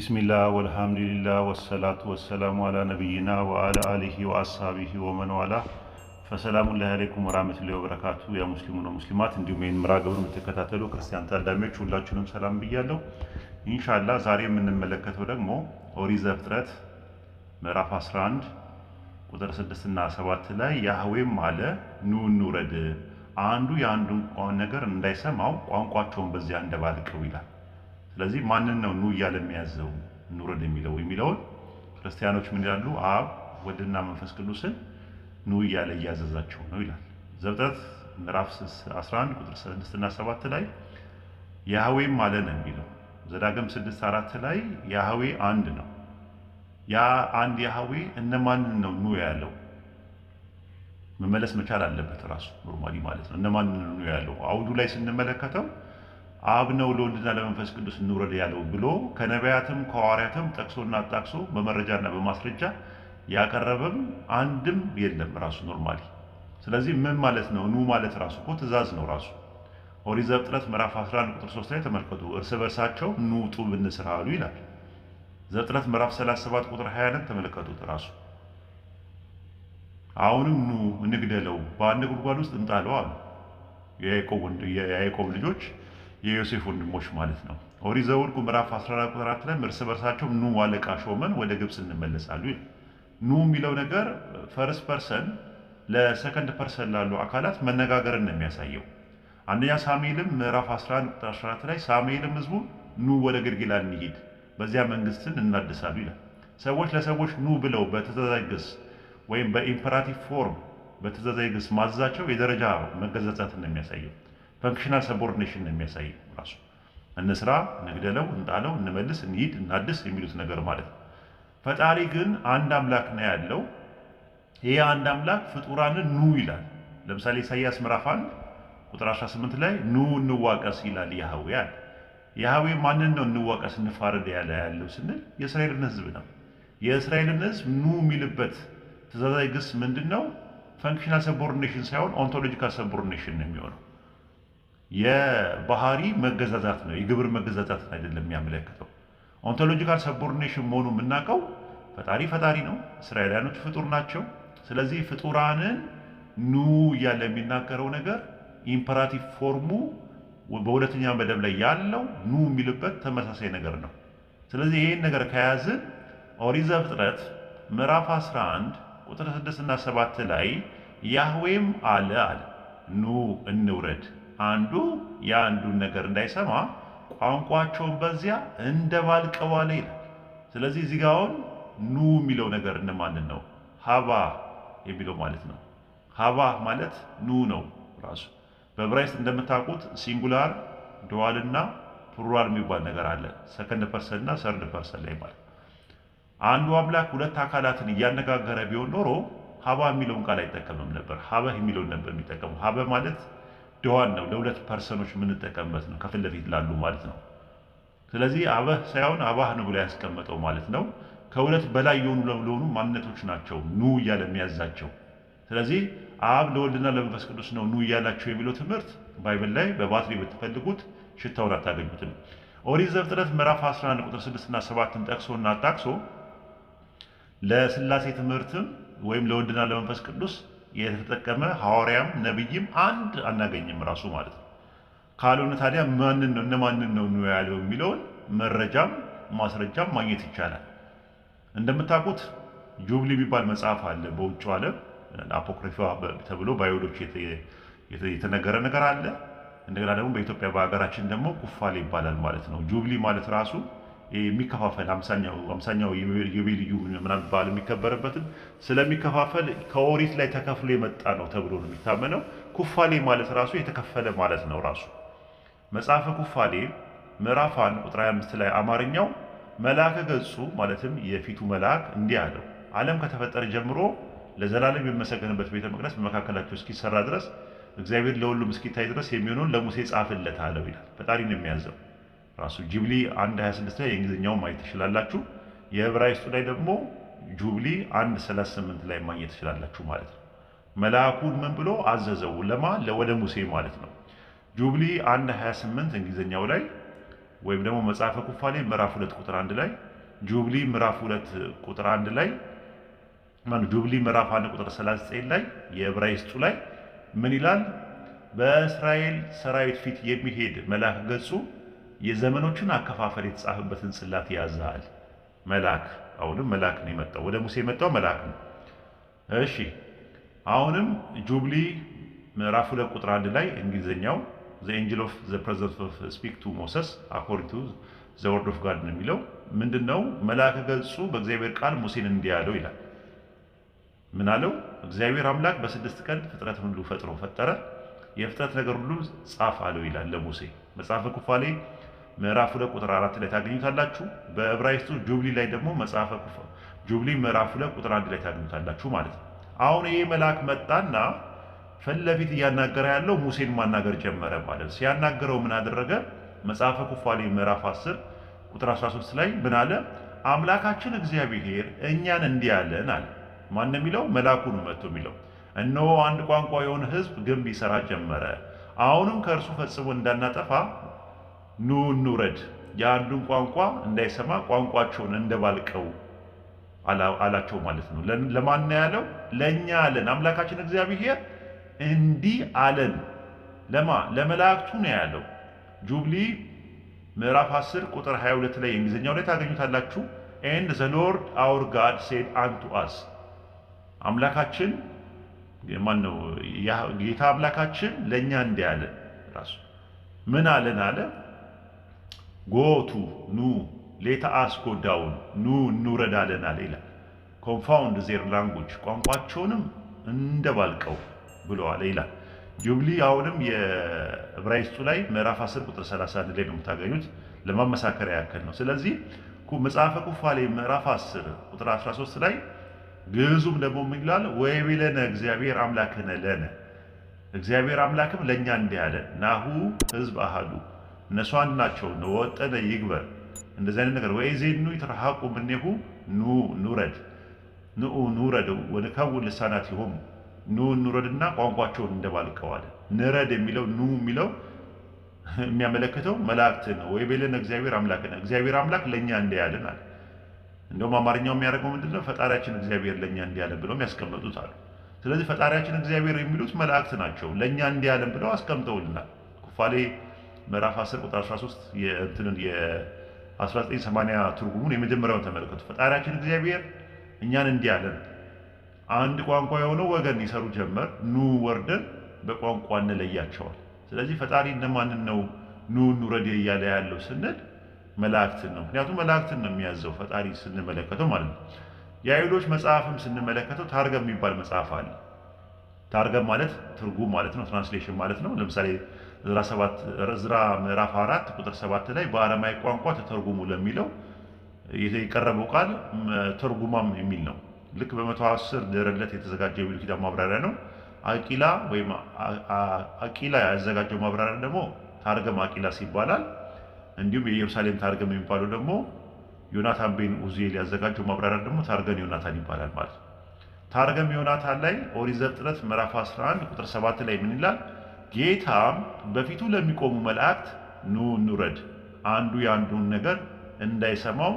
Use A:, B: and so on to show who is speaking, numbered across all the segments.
A: ቢስሚላህ ወልሐምዱሊላህ ወሰላቱ ወሰላሙ አላ ነቢይና ወአላ አሊሂ ወአስሃቢሂ ወመን ዋላ። ፈሰላሙ ላሂ አለይኩም ወራህመቱላሂ ወበረካቱ። ያ ሙስሊሙን ወሙስሊማት፣ እንዲሁም ይህን መርሃ ግብር የምትከታተሉ ክርስቲያን ታዳሚዎች ሁላችሁንም ሰላም ብያለሁ። ኢንሻአላህ ዛሬ የምንመለከተው ደግሞ ኦሪት ዘፍጥረት ምዕራፍ 11 ቁጥር 6 እና 7 ላይ ያህዌም አለ፣ ኑ እንውረድ፣ አንዱ የአንዱን ነገር እንዳይሰማው ቋንቋቸውን በዚያ እንደባልቀው ይላል። ስለዚህ ማንን ነው ኑ እያለ የሚያዘው፣ እንውረድ የሚለውን ክርስቲያኖች ምን ይላሉ? አብ፣ ወልድና መንፈስ ቅዱስን ኑ እያለ እያዘዛቸው ነው ይላል። ዘፍጥረት ምዕራፍ 11 ቁጥር 6 እና 7 ላይ ያህዌም አለ ነው የሚለው። ዘዳግም 6 4 ላይ ያህዌ አንድ ነው። ያ አንድ ያህዌ እነማንን ነው ኑ ያለው? መመለስ መቻል አለበት ራሱ normally ማለት ነው። እነማንን ነው ኑ ያለው? አውዱ ላይ ስንመለከተው አብ ነው ለወልድና ለመንፈስ ቅዱስ እንውረድ ያለው ብሎ ከነቢያትም ከሐዋርያትም ጠቅሶና አጣቅሶ በመረጃና በማስረጃ ያቀረበም አንድም የለም ራሱ normally። ስለዚህ ምን ማለት ነው? ኑ ማለት ራሱ እኮ ትእዛዝ ነው ራሱ። ኦሪት ዘፍጥረት ምዕራፍ 11 ቁጥር 3 ላይ ተመልከቱ። እርስ በርሳቸው ኑ ጡብ እንስራ አሉ ይላል። ዘፍጥረት ምዕራፍ 37 ቁጥር 20 ተመልከቱት ራሱ። አሁንም ኑ እንግደለው፣ በአንድ ጉድጓድ ውስጥ እንጣለው አሉ። የያዕቆብ ልጆች፣ የዮሴፍ ወንድሞች ማለት ነው። ኦሪት ዘኍልቍ ምዕራፍ 14 ቁጥር 4 ላይ እርስ በርሳቸው ኑ አለቃ ሾመን ወደ ግብፅ እንመለሳሉ ይላል። ኑ የሚለው ነገር first person ለ second person ላሉ አካላት መነጋገርን ነው የሚያሳየው። አንደኛ ሳሙኤልም ምዕራፍ 11 ቁጥር 14 ላይ ሳሙኤልም ሕዝቡን ኑ ወደ ጌልገላ እንሂድ፣ በዚያ መንግስትን እናድሳሉ ይላል። ሰዎች ለሰዎች ኑ ብለው በትእዛዛዊ ግስ ወይም በ imperative form በትእዛዛዊ ግስ ማዘዛቸው የደረጃ መገዛዛትን ነው የሚያሳየው። Functional subordination ነው የሚያሳየው ራሱ። እንስራ፣ እንግደለው፣ እንጣለው፣ እንመልስ፣ እንሂድ፣ እናድስ የሚሉት ነገር ማለት ነው። ፈጣሪ ግን አንድ አምላክ ነው ያለው። ይህ አንድ አምላክ ፍጡራንን ኑ ይላል። ለምሳሌ ኢሳይያስ ምዕራፍ 1 ቁጥር 18 ላይ ኑ እንዋቀስ ይላል ያህዌ አለ። ያህዌ ማንን ነው እንዋቀስ እንፋረድ ያለው ስንል የእስራኤልን ሕዝብ ነው። የእስራኤልን ሕዝብ ኑ የሚልበት ትእዛዛዊ ግስ ምንድን ነው? Functional subordination ሳይሆን ontological subordination ነው የሚሆነው። የባህሪ መገዛዛት ነው፣ የግብር መገዛዛት አይደለም የሚያመለክተው። Ontological subordination መሆኑ የምናውቀው ፈጣሪ ፈጣሪ ነው፣ እስራኤላውያኖች ፍጡር ናቸው። ስለዚህ ፍጡራንን ኑ እያለ የሚናገረው ነገር imperative form ኡ በሁለተኛ መደብ ላይ ያለው ኑ የሚልበት ተመሳሳይ ነገር ነው። ስለዚህ ይህን ነገር ከያዝን ኦሪት ዘፍጥረት ምዕራፍ 11 ቁጥር 6 እና 7 ላይ ያህዌም አለ ኑ እንውረድ፣ አንዱ የአንዱን ነገር እንዳይሰማ ቋንቋቸውን በዚያ እንደባልቀው አለ ይላል። ስለዚህ እዚህ ጋር አሁን ኑ የሚለው ነገር እነማንን ነው? ሀባ የሚለው ማለት ነው። ሀባ ማለት ኑ ነው ራሱ። በዕብራይስጥ እንደምታውቁት singular፣ dual እና plural የሚባል ነገር አለ። Second person እና third person ላይ ማለት አንዱ አምላክ ሁለት አካላትን እያነጋገረ ቢሆን ኖሮ ሀባ የሚለውን ቃል አይጠቀምም ነበር። ሀበህ የሚለውን ነበር የሚጠቀመው። ሀበ ማለት dual ነው፣ ለሁለት person ኦች የምንጠቀምበት ነው፣ ከፊት ለፊት ላሉ ማለት ነው። ስለዚህ አበህ ሳይሆን አባህ ነው ብሎ ያስቀመጠው ማለት ነው። ከሁለት በላይ የሆኑ ለሆኑ ማንነቶች ናቸው ኑ እያለ የሚያዛቸው። ስለዚህ አብ ለወልድና ለመንፈስ ቅዱስ ነው ኑ እያላቸው የሚለው ትምህርት Bible ላይ በባትሪ ብትፈልጉት ሽታውን አታገኙትም። ኦሪት ዘፍጥረት ምዕራፍ 11 ቁጥር 6 እና 7ን ጠቅሶና አጣቅሶ ለስላሴ ትምህርትም ወይም ለወልድና ለመንፈስ ቅዱስ የተጠቀመ ሐዋርያም ነቢይም አንድ አናገኝም ራሱ ማለት ነው። ካልሆነ ታዲያ ማንን ነው፣ እነማንን ነው ኑ ያለው የሚለውን መረጃም ማስረጃም ማግኘት ይቻላል። እንደምታውቁት Jubilee የሚባል መጽሐፍ አለ በውጭው ዓለም፣ አፖክሪፋ ተብሎ በአይሁዶች የተነገረ ነገር አለ። እንደገና ደግሞ በኢትዮጵያ በሀገራችን ደግሞ ኩፋሌ ይባላል ማለት ነው። Jubilee ማለት ራሱ የሚከፋፈል 50ኛው ኢዮቤልዩ ምናምን በዓል የሚከበርበትን ስለሚከፋፈል ከኦሪት ላይ ተከፍሎ የመጣ ነው ተብሎ ነው የሚታመነው። ኩፋሌ ማለት ራሱ የተከፈለ ማለት ነው ራሱ። መጽሐፈ ኩፋሌ ምዕራፍ 1 ቁጥር 25 ላይ አማርኛው መልአከ ገጹ ማለትም የፊቱ መልአክ እንዲህ አለው፣ ዓለም ከተፈጠረ ጀምሮ ለዘላለም የሚመሰገንበት ቤተ መቅደስ በመካከላቸው እስኪሰራ ድረስ፣ እግዚአብሔር ለሁሉም እስኪታይ ድረስ የሚሆነውን ለሙሴ ጻፍለት አለው ይላል። ፈጣሪ ነው የሚያዘው ራሱ። Jubilee 1:26 ላይ የእንግሊዝኛውን ማየት ትችላላችሁ። የዕብራይስጡ ላይ ደግሞ Jubilee 1:38 ላይ ማግኘት ትችላላችሁ ማለት ነው። መልአኩን ምን ብሎ አዘዘው? ለማ? ለወደ ሙሴ ማለት ነው። Jubilee 1:28 እንግሊዝኛው ላይ ወይም ደግሞ መጽሐፈ ኩፋሌ ምዕራፍ 2 ቁጥር 1 ላይ Jubilee ምዕራፍ 2 ቁጥር 1 ላይ ማነው Jubilee ምዕራፍ 1 ቁጥር 39 ላይ የዕብራይስጡ ላይ ምን ይላል? በእስራኤል ሰራዊት ፊት የሚሄድ መልአክ ገጹ የዘመኖችን አከፋፈል የተጻፈበትን ጽላት ያዛል። መልአክ አሁንም መልአክ ነው የመጣው፣ ወደ ሙሴ የመጣው መልአክ ነው። እሺ አሁንም Jubilee ምዕራፍ 2 ቁጥር 1 ላይ እንግሊዝኛው "The angel of the presence of speak to Moses according to the word of God" ነው የሚለው። ምንድን ነው? መልአከ ገጹ በእግዚአብሔር ቃል ሙሴን እንዲህ አለው ይላል። ምን አለው? እግዚአብሔር አምላክ በ6 ቀን ፍጥረትን ሁሉ ፈጥሮ ፈጠረ፣ የፍጥረት ነገር ሁሉ ጻፍ አለው ይላል ለሙሴ። መጽሐፈ ኩፋሌ ምዕራፍ 2 ቁጥር 4 ላይ ታገኙታላችሁ። በዕብራይስጡ Jubilee ላይ ደግሞ መጽሐፈ Jubilee ምዕራፍ 2 ቁጥር 1 ላይ ታገኙታላችሁ ማለት ነው። አሁን ይሄ መልአክ መጣና ፊት ለፊት እያናገረ ያለው ሙሴን ማናገር ጀመረ ማለት ነው። ሲያናገረው ምን አደረገ? መጽሐፈ ኩፋሌ ምዕራፍ 10 ቁጥር 13 ላይ ምን አለ? አምላካችን እግዚአብሔር እኛን እንዲህ አለን አለ። ማን ነው የሚለው? መልአኩ ነው መጥቶ የሚለው። እነሆ አንድ ቋንቋ የሆነ ሕዝብ ግንብ ይሰራ ጀመረ። አሁንም ከእርሱ ፈጽሞ እንዳናጠፋ ኑ እንውረድ፣ የአንዱን ቋንቋ እንዳይሰማ ቋንቋቸውን እንደባልቀው አላቸው ማለት ነው። ለማን ነው ያለው? ለእኛ አለን። አምላካችን እግዚአብሔር እንዲህ አለን። ለማ? ለመላእክቱ ነው ያለው። Jubilee ምዕራፍ 10 ቁጥር 22 ላይ የእንግሊዝኛው ላይ ታገኙታላችሁ። "And the Lord our God said unto us" አምላካችን ማን ነው? ጌታ አምላካችን ለእኛ እንዲህ አለን። ራሱ ምን አለን አለ? "Go to፣ ኑ፣ let us go down፣ ኑ እንውረድ አለን አለ ይላል። Confound their language፣ ቋንቋቸውንም እንደባልቀው ብለዋል ይላል። Jubilee አሁንም የዕብራይስጡ ላይ ምዕራፍ 10 ቁጥር 31 ላይ ነው የምታገኙት፣ ለማመሳከሪያ ያክል ነው። ስለዚህ መጽሐፈ ኩፋሌ ምዕራፍ 10 ቁጥር 13 ላይ ግዕዙም ደግሞ ምን ይላል? ወይቤለነ እግዚአብሔር አምላክነ ለነ፣ እግዚአብሔር አምላክም ለእኛ እንዲህ አለ፣ ናሁ ሕዝብ አሃዱ፣ እነሱ አንድ ናቸው፣ ወጠነ ይግበር እንደዚህ አይነት ነገር፣ ወኢዜኑ ይትረሐቁ እምኔሁ፣ ኑ ኑረድ፣ ንዑ ንውረድ ወንከውን ልሳናቲሆሙ፣ ኑ እንውረድና ቋንቋቸውን እንደባልቀው አለ። ንረድ የሚለው ኑ የሚለው የሚያመለክተው መላእክትን ነው። ወይቤለነ እግዚአብሔር አምላክነ፣ እግዚአብሔር አምላክ ለእኛ እንዲህ አለን አለ። እንደውም አማርኛው የሚያደርገው ምንድነው? ፈጣሪያችን እግዚአብሔር ለእኛ እንዲህ አለን ብለውም ያስቀመጡት አሉ። ስለዚህ ፈጣሪያችን እግዚአብሔር የሚሉት መላእክት ናቸው። ለእኛ እንዲህ አለን ብለው አስቀምጠውልናል። ኩፋሌ ምዕራፍ 10 ቁጥር 13 የእንትንን የ1980 ትርጉሙን የመጀመሪያውን ተመልከቱ። ፈጣሪያችን እግዚአብሔር እኛን እንዲህ አለን፣ አንድ ቋንቋ የሆነው ወገን ይሰሩ ጀመር፣ ኑ ወርደን በቋንቋ እንለያቸዋል። ስለዚህ ፈጣሪ እነማንን ነው ኑ እንውረድ እያለ ያለው ስንል መላእክትን ነው። ምክንያቱም መላእክትን ነው የሚያዘው ፈጣሪ ስንመለከተው ማለት ነው። የአይሁዶች መጽሐፍም ስንመለከተው ታርገም የሚባል መጽሐፍ አለ። ታርገም ማለት ትርጉም ማለት ነው፣ translation ማለት ነው። ለምሳሌ ዕዝራ ምዕራፍ 4 ቁጥር 7 ላይ በአረማይክ ቋንቋ ተተርጉሙ ለሚለው የቀረበው ቃል ተርጉማም የሚል ነው። ልክ በ110 ድኅረ ልደት የተዘጋጀው የብሉይ ኪዳን ማብራሪያ ነው። አቂላ ወይም አቂላ ያዘጋጀው ማብራሪያ ደግሞ ታርገም አቂላስ ይባላል። እንዲሁም የኢየሩሳሌም ታርገም የሚባለው ደግሞ ዮናታን ቤን ኡዚኤል ያዘጋጀው ማብራሪያ ደግሞ ታርገም ዮናታን ይባላል ማለት ነው። ታርገም ዮናታን ላይ ኦሪት ዘፍጥረት ምዕራፍ 11 ቁጥር 7 ላይ ምን ይላል? ጌታም በፊቱ ለሚቆሙ መላእክት ኑ እንውረድ፣ አንዱ የአንዱን ነገር እንዳይሰማው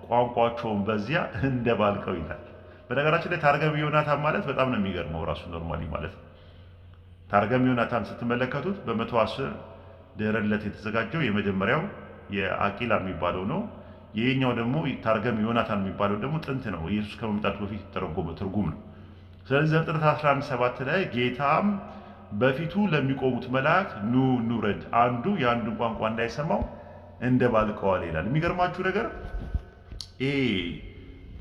A: ቋንቋቸውን በዚያ እንደባልቀው ይላል። በነገራችን ላይ ታርገም ዮናታን ማለት በጣም ነው የሚገርመው ራሱ normally ማለት ነው። ታርገም ዮናታን ስትመለከቱት በ110 ድኅረ ልደት የተዘጋጀው የመጀመሪያው የአቂላ የሚባለው ነው። ይሄኛው ደግሞ ታርገም ዮናታን የሚባለው ደግሞ ጥንት ነው፣ ኢየሱስ ከመምጣቱ በፊት የተተረጎመ ትርጉም ነው። ስለዚህ ዘፍጥረት 11:7 ላይ ጌታም በፊቱ ለሚቆሙት መላእክት ኑ እንውረድ፣ አንዱ የአንዱን ቋንቋ እንዳይሰማው እንደባልቀዋል ይላል። የሚገርማችሁ ነገር ይሄ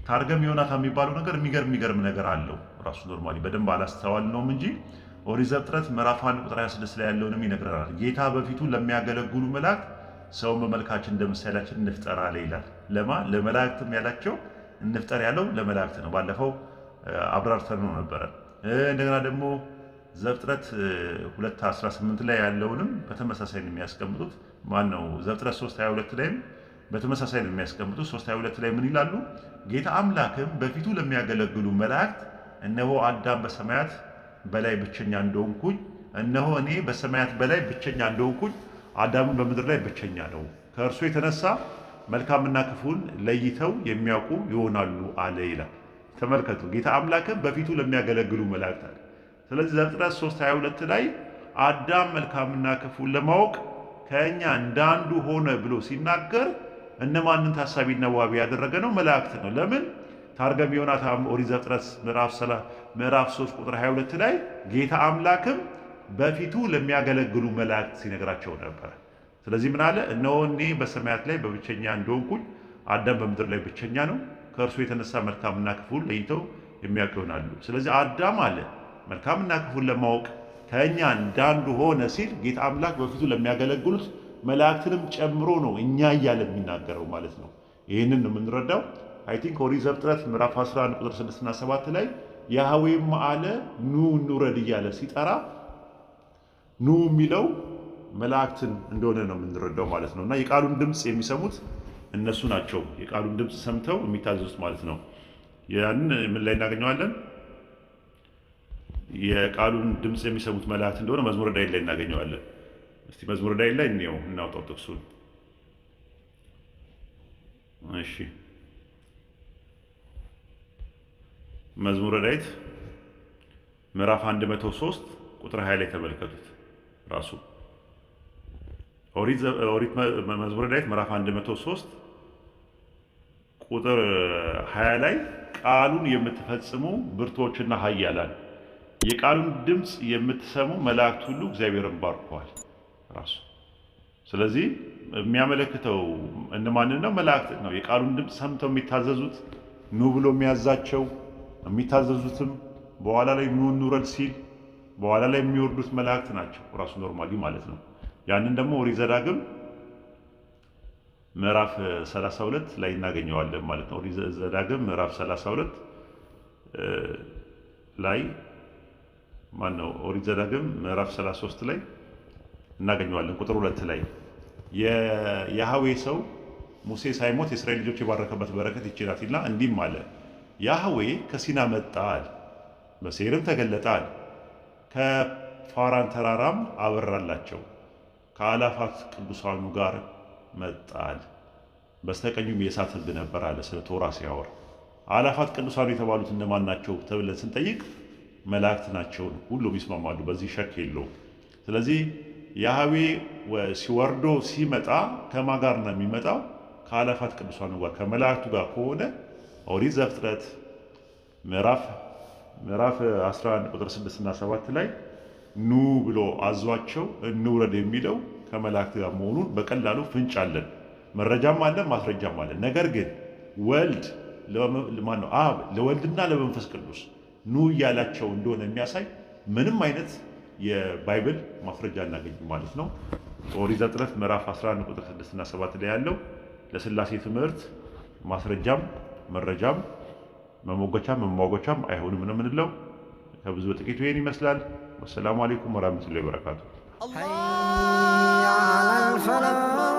A: ታርገም ዮናታን የሚባለው ነገር የሚገርም የሚገርም ነገር አለው። ራሱ normally በደንብ አላስተዋልነውም እንጂ ኦሪት ዘፍጥረት ምዕራፍ 1 ቁጥር 26 ላይ ያለውንም ይነግረናል። ጌታ በፊቱ ለሚያገለግሉ መላእክት ሰውን በመልካችን እንደ ምሳሌያችን እንፍጠር አለ ይላል። ለማ? ለመላእክትም ያላቸው እንፍጠር ያለው ለመላእክት ነው። ባለፈው አብራርተን ነበረ። እንደገና ደግሞ ዘፍጥረት 2:18 ላይ ያለውንም በተመሳሳይ ነው የሚያስቀምጡት። ማን ነው? ዘፍጥረት 3:22 ላይም በተመሳሳይ ነው የሚያስቀምጡት። 3:22 ላይ ምን ይላሉ? ጌታ አምላክም በፊቱ ለሚያገለግሉ መላእክት እነሆ አዳም በሰማያት በላይ ብቸኛ እንደሆንኩኝ፣ እነሆ እኔ በሰማያት በላይ ብቸኛ እንደሆንኩኝ አዳምን በምድር ላይ ብቸኛ ነው። ከእርሱ የተነሳ መልካምና ክፉን ለይተው የሚያውቁ ይሆናሉ አለ ይላል። ተመልከቱ፣ ጌታ አምላክም በፊቱ ለሚያገለግሉ መላእክት አለ። ስለዚህ ዘፍጥረት 3:22 ላይ አዳም መልካምና ክፉን ለማወቅ ከእኛ እንዳንዱ ሆነ ብሎ ሲናገር እነማንን ታሳቢና ዋቢ ያደረገ ነው? መላእክት ነው። ለምን? ታርገም ዮናታን ኦሪት ዘፍጥረት ምዕራፍ 3 ቁጥር 22 ላይ ጌታ አምላክም በፊቱ ለሚያገለግሉ መላእክት ሲነግራቸው ነበር። ስለዚህ ምን አለ? እነሆ እኔ በሰማያት ላይ በብቸኛ እንደሆንኩኝ አዳም በምድር ላይ ብቸኛ ነው። ከእርሱ የተነሳ መልካምና ክፉን ለይተው የሚያውቁ ይሆናሉ። ስለዚህ አዳም አለ መልካምና ክፉን ለማወቅ ከእኛ እንዳንዱ ሆነ ሲል ጌታ አምላክ በፊቱ ለሚያገለግሉት መላእክትንም ጨምሮ ነው እኛ እያለ የሚናገረው ማለት ነው። ይህንን ነው የምንረዳው። I think ኦሪት ዘፍጥረት ምዕራፍ 11 ቁጥር 6 እና 7 ላይ ያህዌም አለ ኑ እንውረድ እያለ ሲጠራ ኑ የሚለው መላእክትን እንደሆነ ነው የምንረዳው ማለት ነው። እና የቃሉን ድምፅ የሚሰሙት እነሱ ናቸው። የቃሉን ድምፅ ሰምተው የሚታዘዙት ማለት ነው። ያንን ምን ላይ እናገኘዋለን? የቃሉን ድምፅ የሚሰሙት መላእክት እንደሆነ መዝሙረ ዳዊት ላይ እናገኘዋለን። እስቲ መዝሙረ ዳዊት ላይ እንየው፣ እናውጣው ጥቅሱን። እሺ፣ መዝሙረ ዳዊት ምዕራፍ 103 ቁጥር 20 ላይ ተመልከቱት። ራሱ ኦሪት መዝሙረ ዳዊት ምዕራፍ 103 ቁጥር 20 ላይ ቃሉን የምትፈጽሙ ብርቱዎችና ኃያላን የቃሉን ድምፅ የምትሰሙ መላእክት ሁሉ እግዚአብሔርን ባርኩ አለ ራሱ። ስለዚህ የሚያመለክተው እነማንን ነው? መላእክት ነው። የቃሉን ድምፅ ሰምተው የሚታዘዙት፣ ኑ ብሎ የሚያዛቸው የሚታዘዙትም፣ በኋላ ላይ ኑ እንውረድ ሲል በኋላ ላይ የሚወርዱት መላእክት ናቸው። ራሱ normally ማለት ነው። ያንን ደግሞ ኦሪት ዘዳግም ምዕራፍ 32 ላይ እናገኘዋለን ማለት ነው። ኦሪት ዘዳግም ምዕራፍ 32 ላይ ማን ነው? ኦሪት ዘዳግም ምዕራፍ 33 ላይ እናገኘዋለን። ቁጥር 2 ላይ የያህዌ ሰው ሙሴ ሳይሞት የእስራኤል ልጆች የባረከበት በረከት ይህች ናት ይልና እንዲህም አለ፣ ያህዌ ከሲና መጣ አለ፣ በሴይርም ተገለጠ አለ፣ ከፋራን ተራራም አበራላቸው፣ ከአእላፋት ቅዱሳኑ ጋር መጣ አለ፣ በስተቀኙም የእሳት ሕግ ነበር አለ። ስለ ቶራ ሲያወራ አእላፋት ቅዱሳኑ የተባሉት እነማን ናቸው ተብለን ስንጠይቅ መላእክት ናቸው። ሁሉም ይስማማሉ፣ በዚህ شك የለውም። ስለዚህ ያህዌ ሲወርዶ ሲመጣ ከማን ጋር ነው የሚመጣው? ከአእላፋት ቅዱሳኑ ጋር፣ ከመላእክቱ ጋር ከሆነ ኦሪት ዘፍጥረት ምዕራፍ 11 ቁጥር 6 እና 7 ላይ ኑ ብሎ አዟቸው እንውረድ የሚለው ከመላእክት ጋር መሆኑን በቀላሉ ፍንጭ አለን፣ መረጃም አለን፣ ማስረጃም አለን። ነገር ግን ወልድ ማነው አብ ለወልድና ለመንፈስ ቅዱስ ኑ እያላቸው እንደሆነ የሚያሳይ ምንም አይነት የ Bible ማስረጃ አናገኝም ማለት ነው። ኦሪት ዘፍጥረት ምዕራፍ 11 ቁጥር 6 እና 7 ላይ ያለው ለስላሴ ትምህርት ማስረጃም መረጃም መሞገቻም መሟጎቻም አይሆንም ነው የምንለው። ከብዙ በጥቂቱ ይሄን ይመስላል። والسلام عليكم ورحمة الله وبركاته።
B: حي على الفلاح.